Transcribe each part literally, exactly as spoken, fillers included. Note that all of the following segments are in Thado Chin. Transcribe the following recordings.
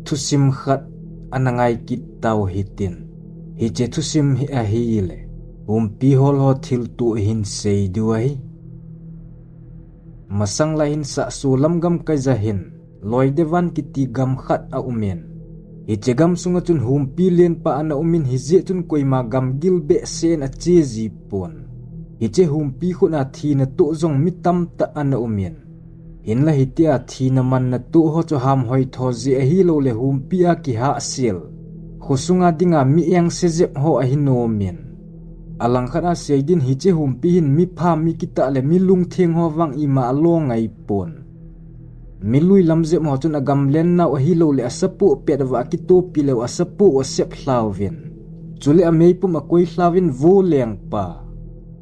Thusim khat ana ngai kit tau hitin. Hiche thusim hi ahile, humpi hol ho thilto hin sei diu ahi. Masang lai hin Sahso lam gamkai ja hin, Loidevan kiti gam khat aumin. Hiche gam sunga chun humpi lenpa ana umin, hijeh chun koima gamgil behseh in ache jipon. Hiche humpi khut a thina toh jong mi tamtah ana umin. Hinla hitia thina manna toh ho chu hamhoi tho jeh ahilouleh humpi a kihahsel, khosunga dinga mi engse jep ho ahi nomin. Alangkhat a seidin hiche humpi hin mi pha mi kitah le mi lungtheng ho vang ima alo ngaipon. Mi lui lam jep ho chun agamlen nau ahilouleh asapoh pet uva akitopi leu asapoh u asep lhauvin. Chule ameipum akoi lhauvin, Vo lengpa,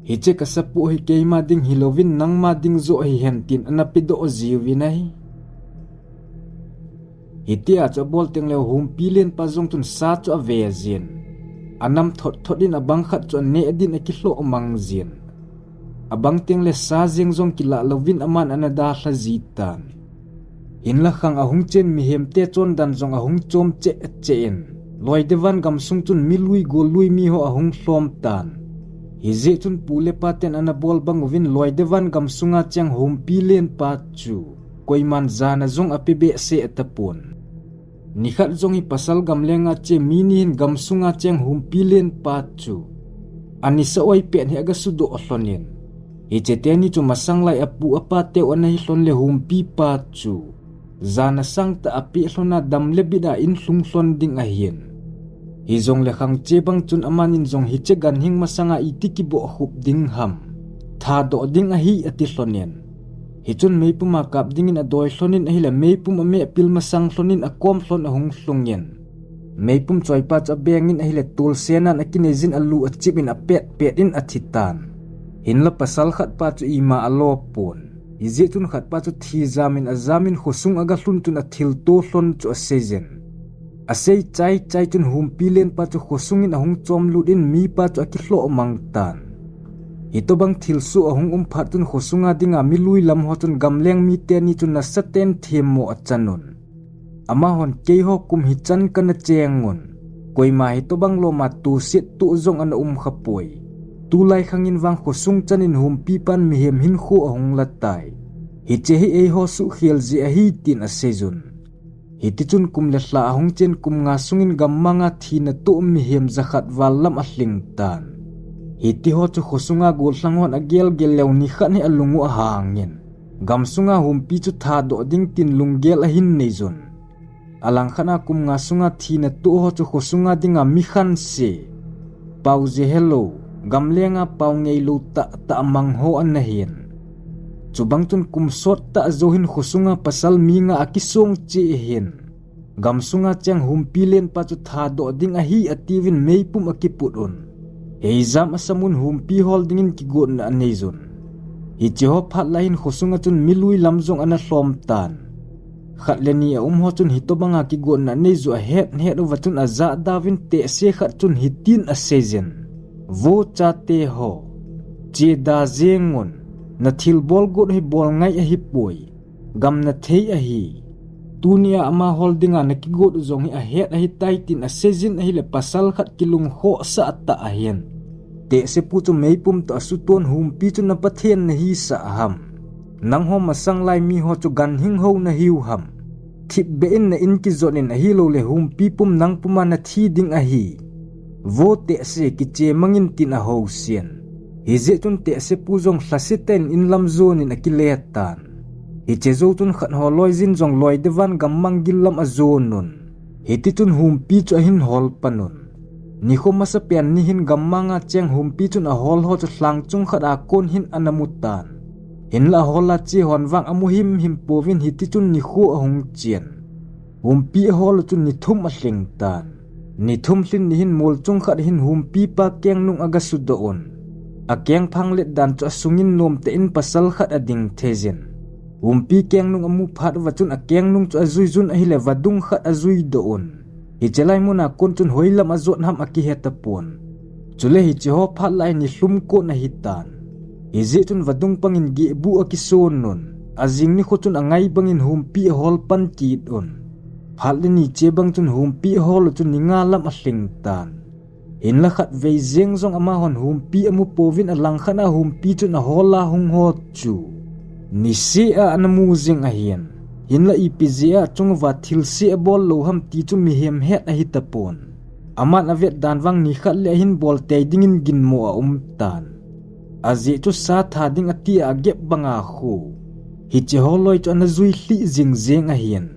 hiche kasapoh hi keima ding hilouvin nangma ding joh hihen, tin ana pedoh jiuvin ahi. Hitia chu abol tengleh humpi lenpa jong chun sa chu ave jin. Anam thot thot in abang khat chu aneh din akilhoh mang jin. Abang tengleh sa jeng jong kilah louvin aman ana dalha jitan. Hinla khang ahung chen mihemte chondan jong ahung chom cheh cheh in, Loidevan gamsung chun mi lui gol lui mi ho ahung lhom tan. Hijeh chun pu le paten ana bol bang uvin Loidevan gamsunga cheng humpi lenpa chu koiman jana jong ape behseh tapon. Nikhat jong hi pasal gamlenga che mi ni hin gamsunga cheng humpi lenpa chu anisa oi pet hi agasudoh lhonin. Hiche teni chu masang lai apu apateu ana hi lhon le humpipa chu jana sangtah apeh lhon a dam le bit a in lhung lhon ding ahin. Hijongle khang che bang chun amanin jong hiche ganhing masanga iti kiboh khup ding ham, thadoh ding ahi ati lhonin. Hichun meipum akap dingin adoi lhonin ahile meipum ameh pil masang lhonin akom lhon ahung lhungin. Meipum choipa chu abengin ahile tolsenan akinei jin alu achip in apet pet in athi tan. Hinla pasal khatpa chu ima alo pon. Hijeh chun khatpa chu thi jamin ajamin khosung agalhun chun athilto lhon chu asei jin. Asei chai chai chun humpi lenpa chu khosungin ahung chom lut in mipa chu akilhoh mang tan. Hitobang thilsoh ahung um phat chun khosunga dinga mi lui lam ho chun gamleng mite ni chun nasaten themmo achan un. Amahon keiho kum hichan kana cheng un. Koima hitobang loma toset toh jong ana um khapoi. Tulai khangin vang khosung chanin humpipan mihem hinkho ahung latai. Hiche hi eiho suhkhel jeh ahi tin asei jun. Hitichun kum le lha ahung chen kum nga sungin gammanga thina toh mihem jakhat val lam alhing tan. Hitiho chu khosunga gollhang hon agel gel leu nikhat hi alung u ahangin. Gamsunga humpi chu thadoh ding tin lunggel ahin nei jun. Alangkhat a kum nga sunga thina toh ho chu khosunga dinga mi khanse, pao je helou, gamlenga pao ngeilou tah tah mang ho ana hin. Chubang chun kum sot tah jou hin khosunga pasal mi nga akisong cheh hin. Gamsunga cheng humpi lenpa chu thadoh ding ahi atiuvin meipum akiput un. Heijam asam un humpi hol dingin kigotna anei jun. Hiche ho phat lai hin khosunga chun mi lui lam jong ana lhom tan. Khat le ni aum ho chun hitobanga kigotna anei ju ahet het uva chun ajah dauvin tehse khat chun hitin asei jin. Vo chate ho, cheda jeng un, nathilbol got hi bol ngai ahipoi. Gamna thei ahi. Tunia ama hol dinga nakigot u jong hi ahet ahitai tin asei jin ahile pasal khat kilungkhohsah tah ahin. Tehsepu chu meipum toh asuton humpi chu na Pathen nahisah ham. Nangho masang lai miho chu ganhing ho nahiu ham. Thipbeh in na in kijot in ahilou le humpi pum nang puma nathi ding ahi. Vo tehse kiche mangin tin ahousen. Hijeh chun tehsepu jong lhasetah in in lam jonin akile tan. Hiche jou chun khat ho loijin jong loidevan gammang gil lam ajon un. Hitichun humpi chu ahin hol pan un. Nikho masapen ni hin gammanga cheng humpi chun ahol ho chu lhang chung khat a kon hin ana mu tan. Hinla ahol a che hon vang amu himhim pouvin hitichun nikho ahung chen. Humpi ahol u chun ni thum alhing tan. Ni thum lhin ni hin mol chung khat hin humpipa kengnung agasudoh un. Akengphang let dan chu asungin nomtah in pasal khat ading thei jin. Humpi kengnung amu phat uva chun akengnung chu ajui jun ahile vadung khat ajuidoh un. Hiche lai muna kon chun hoilam ajot ham akihe tapon. Chule hiche ho phat lai ni lhum kon ahitan. Hijeh chun vadung pangin gehbu akison un. Ajing nikho chun angai bangin humpi ahol pan kit un. Phat le ni che bang chun humpi ahol u chu ni nga lam alhing tan. Hinla khatvei jeng jong amahon humpi amu pouvin, alangkhat a humpi chun ahol a hung ho chu nisih a ana mu jing ahin. Hinla ipi jeh a chunguva thilse abol lou ham ti chu mihem het ahi tapon. Aman avet dan vang nikhat le ahin bol tei dingin ginmo aum tan. Ajeh chu sa tha ding ati a agep banga khu hiche holoi chu ana jui lhih jing jeng ahin.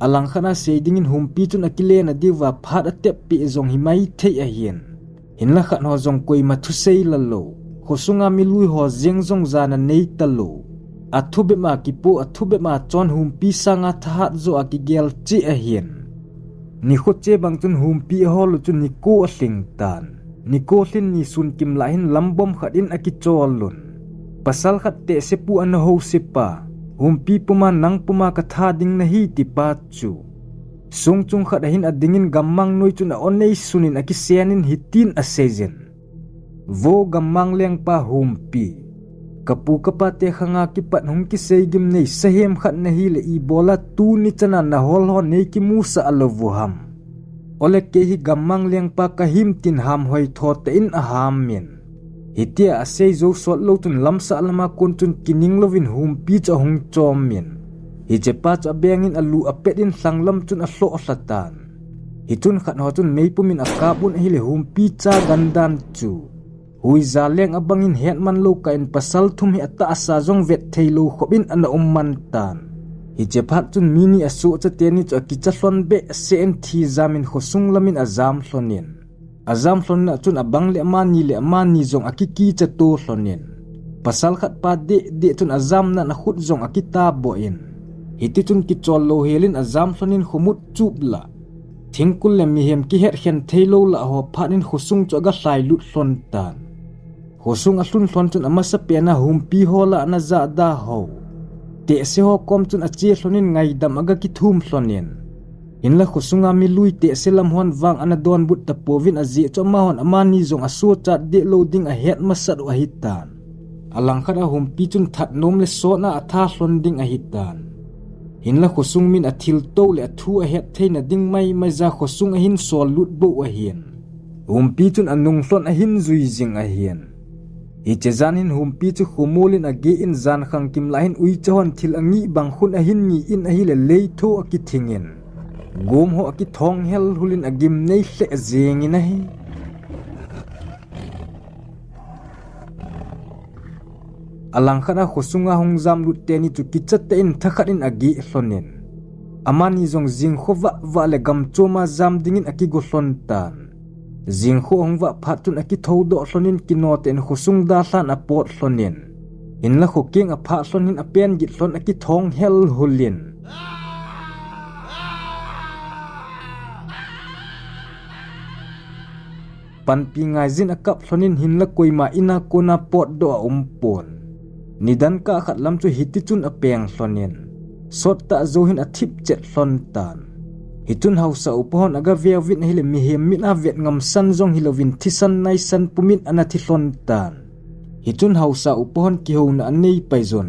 Alangkhat a sei dingin humpi chun akile na diuva phat atep peh jong himai thei ahin. Hinla khat ho jong koima thusei la lou, khosunga milui ho jeng jong jana nei talou. Athu bep ma kipo, athu bep ma chon humpi sanga thahat jo a kigel cheh ahin. Nikho che bang chun humpi ahol u chu niko alhing tan. Niko lhin ni sun kim lah hin lambom khat in akichol un. Pasal khat tehse pu ana hose pa, humpi puma nang puma katha ding nahi ti pa chu sung chung khat ahin adingin gammang noi chun a-on ei sunin akisenin hitin asei jin. Vo gammang lengpa humpi, kapu kapa te khanga kipat hung kisei gimnei sahem khat nahi le ibola tuni chana nahol ho nei kimusah lou u ham? Ole kei hi gammang lengpa kahim tin ham hoi tho tah in aham in. Hitia asei jou sot lou chun lamsah lama kon chun kining louvin humpi chu ahung chom in. Hiche pa chu abeng in alu apet in lhanglam chun alhoh lha tan. Hichun khat ho chun meipum in akap un ahile humpi cha gandan chu huija leng abang in hetman lou kah in pasal thum hi atahsa jong vet thei lou khop in ana um man tan. Hiche phat chun mi ni asohcha teni chu akicha lhon behseh in thi jam in khosung lam in ajam lhon in. Ajam lhon na chun abang le amani le amani jong akikicha to lhon in. Pasal khat pa deh deh chun ajam nan akhut jong akita boh in. Hiti chun kichol lou hel in ajam lhon in khomut chup lah, thingkul le mihem kihet khen thei lou lah ho phat in khosung chu aga lhai lut lhon tan. Khosung alhun lhon chun amasa pen a humpi ho lah ana jahda ho tehse ho kom chun ache lhon in ngaidam aga kithum lhon in. Hinla khosunga milui tehse lam hon vang ana donbut tapouvin ajeh chu amahon amani jong asochat deh lou ding ahet masat u ahitan. Alangkhat a humpi chun that nom le sot a atha lhon ding ahitan. Hinla khosung min athilto le athu ahet theina ding maimai ja khosung ahin sol lut bou ahin. Humpi chun anung lhon ahin jui jing ahin. Hiche jan hin humpi chu khomol in ageh in jan khang kim lah hin uicha hon thil angih bang khun ahin ngih in ahile leitho akithing in. Gom ho akithong hel hul in agimnei lheh jeng in ahi. Alangkhat a khosunga hung jam lut teni chu kicha tah in thakhat in ageh lhon in. Amani jong jingkho vah vah le gamchom a jam dingin akigo lhon tan. Jingkho ahung vah phat chun akitho doh lhon in kino tah in khosung dalhan apot lhon in. Hinla khokeng aphah lhon in apen git lhon akithong hel hul in. Panpi ngaijin akap lhon in hinla koima in a kona potdoh aum pon. Nidan kah khat lam chu hiti chun apeng lhon in. Sot tah jou hin athip chet lhon tan. Hichun hausa upa hon aga veuvin ahile mihem mit a vet ngam san jong hilouvin thisan naisan pum in ana thi lhon tan. Hichun hausa upa hon kihouna anei pai jun.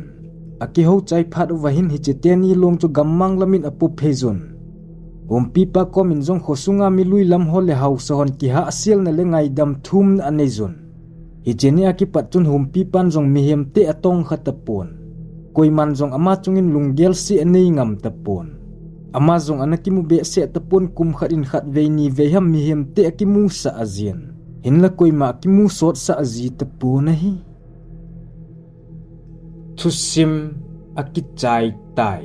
Akihou chai phat uva hin hiche teni long chu gammang lam in apo phei jun. Humpipa kom in jong khosunga milui lam ho le hausa hon kihahselna le ngaidam thumna anei jun. Hiche ni a kipat chun humpipan jong mihem te atong kha tapon. Koiman jong ama chungin lunggel se anei ngam tapon. Ama jong ana kimu behseh tapon, kum khat in khat vei ni vei ham mihem te akimusah ajin. Hinla koima akimu sotsah aji tapon ahi. Thusim akichai tai.